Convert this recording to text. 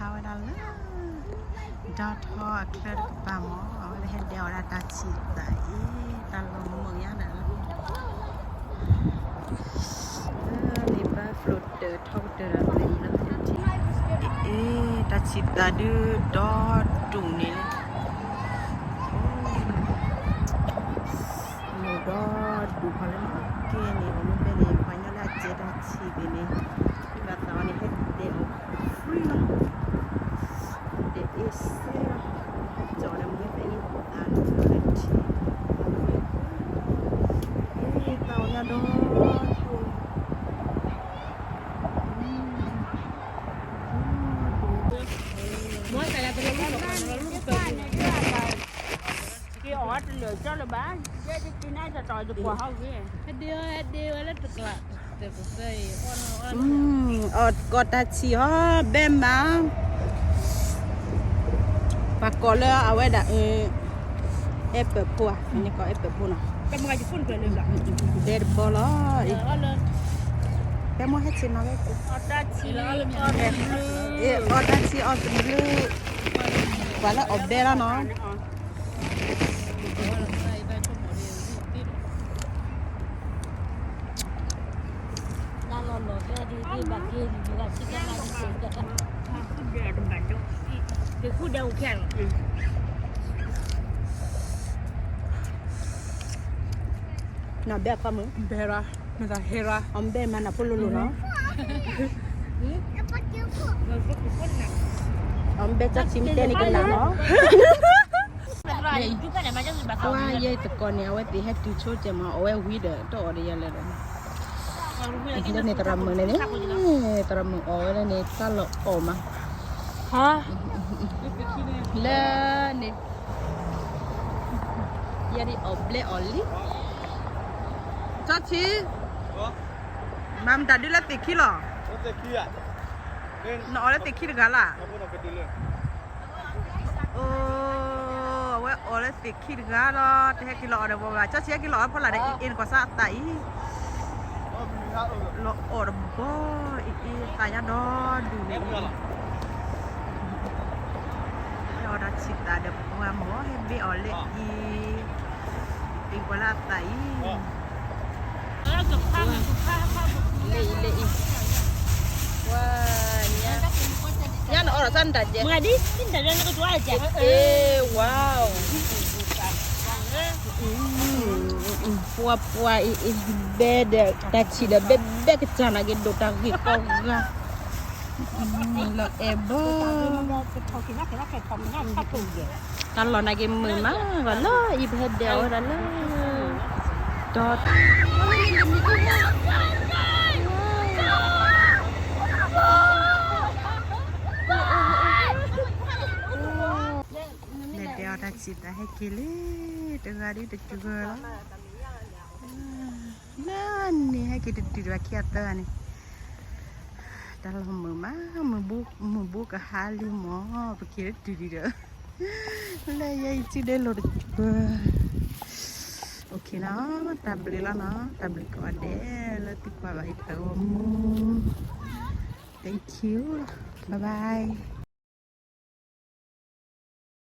အဝဲဒၣ်လၢ ဒီထီအချၢတကပၤမး အဝဲဒၣ်ဟဲဒဲးအီၣ်ဒၣ်တၢ်ဆံးသးအံၤ တၢ်လီၤမုာ်ညါဒီး လၢန့ၣ် buffalo တၢၢ်ထီကတၢၢ်ဒီး အံၤလၢ အ့ တၢ်ဆံးသးဒုးဒီဒူၣ်န့ၣ်လီၤ. မုာ်ဒီဒူၣ်ဃီလၢန့ၣ် ကဲန့ၣ် အီၤမ့ၢ်ဖဲန့ၣ် ပှၤကညီလၢအကဲတၢ်ဆံးသ့ၣ်န့ၣ် ဘၣ်သးအီၤန့ၣ် ဟဲဒဲးအီၤ free လီၤ. ဒဲးအ့ၣ်စ့လီၤ. ကၠီၤဒီးမ့ၢ်ဖဲအံၤ သးလၢထံ သးအီၤညါဒီဒူၣ် အီၣ်တလၢာ်ကၠီလၢၤဘၣ်, ယဲယက့ၤန့ၣ်တတီၤယကွၢ်ဟီၣ်ဂ့ၤ, ဟဲဒ့ဟဲဒ့ဝဲလၢတကျး, အီၣ်ကီးတၢ်ဆံးအီၤ ဘဲမး, ပှၤကိးလၢအဝဲဒၣ် အဲၣ်ပၢၢ်ဖိဧါ, မ့ၢ်ကိးအဲၣ်ပၢၢ်ဖိနီၤ, ဘဲတဘီလီၤ, ဘဲမိၢ်ဟဲဆ့ၣ်နီၤဝဲ, အီၣ်တၢ်ဆံးအီၣ်တဘျုး, ပှၤလၢအီၣ်ဘဲလီၤနီၤ. နဘဲအခီမုၢ်, ဘဲရၤ, မ့ၢ်သးဟဲရၤ, အီၣ်ဘဲမၤနၢ်ဖိလိၤလိၤနီၤ, အီၣ်ဘဲတၢ်ဆံးမ့ၢ်တဲန့ၣ်ကနၣ်နီၤ. ပှၤယဲတကိးန့ၣ် အဝဲသ့ၣ်ဟဲတုၤဆိကဲမး အီၣ်ဝဲဝံၤဒီး တအီၣ်ဒီးယၤလၢၤဒီး, လၢန့ၣ်သရၣ်မုၣ်န့ၣ်န့ၣ်, သရၣ်မုၣ်အီၣ်ဝဲလၢန့ၣ် တၢ်လီၤအီၣ်မး, လၢန့ၣ် ယဲဒၣ်အီၣ်ဘျဲအီၣ်လံ, ကၠီဆံး, မၤမတၤဒုလၢသ့ၣ်ခံလီၤ, နအီၣ်လၢသ့ၣ်ခံတဂၤလၢ် အိ, အဝဲအီၣ်လၢသ့ၣ်ခံတဂၤဒီး တဟဲက့ၤလီၤအီၣ်ဒီးပှၤဘၣ်, ကၠီဆံးဟဲက့ၤလီၤအီၣ်ဖီလာ်ဒီး အ့ၣ်အ့ၣ်နကွၢ်စၢ်အသးအံၤ, လီၤအီၣ်တဘီ, အ့ၣ်အ့ၣ်သးညါဒီဒူၣ်န့ၣ်, ဟဲအီၣ်တၢ်ဆံးသးဒီးပှၤမၢ် ဟဲဘ့ၣ်အီၣ်လၢအံၤ, အ့ၣ်ပှၤလၢအသးအံၤ လၢအံၤလၢအံၤ, ဝါ, ညါနအီၣ်ဒီးစၢ်နတၢ်ကဲ, အ့, ဝါ, ပှၤပှၤအံၤအံၤ ဘဲဒီးတၢ်ဆံးဒီး ဘဲဘဲကစၢ်နာ်က့ၤဒိၣ်တၢ်ဂ့ၢ်ကီဂၤ, လီၤအဲၣ်ဘီ တၢ်လီၢ်နာ်က့ၤမုာ်မး ဘၣ်လၢအံၤပဟဲဒဲးအီၣ်ဝဲဒၣ်လၢ ဒီ လဲၤဒဲးအီၣ်တၢ်ဆံးသးဟဲက့ၤလံ, တဂၤဒ်တတုၤဂၢၢ်လီၤ, လၢန့ၣ်ဟဲက့ၤတတုၤတဘၣ်ခံအသၢဂၤန့ၣ်, တၢ်လီၢ်မုာ်မး, မုာ်ဘူးကဟါလံမး, ပက့ၤတတုၤဒံးဒီး လၢယဲအံၤစုဒဲလိာ်တကွၢ်, အိၣ်ခ့နီၤ, တၢ်ဘျုးလီၤနီၤ, တၢ်ဘျုးကိးဂၤဒဲးလၢသုကွၢ်ဘၣ်အံၤတၢ်ဂီၤမူ, thank you, bye bye.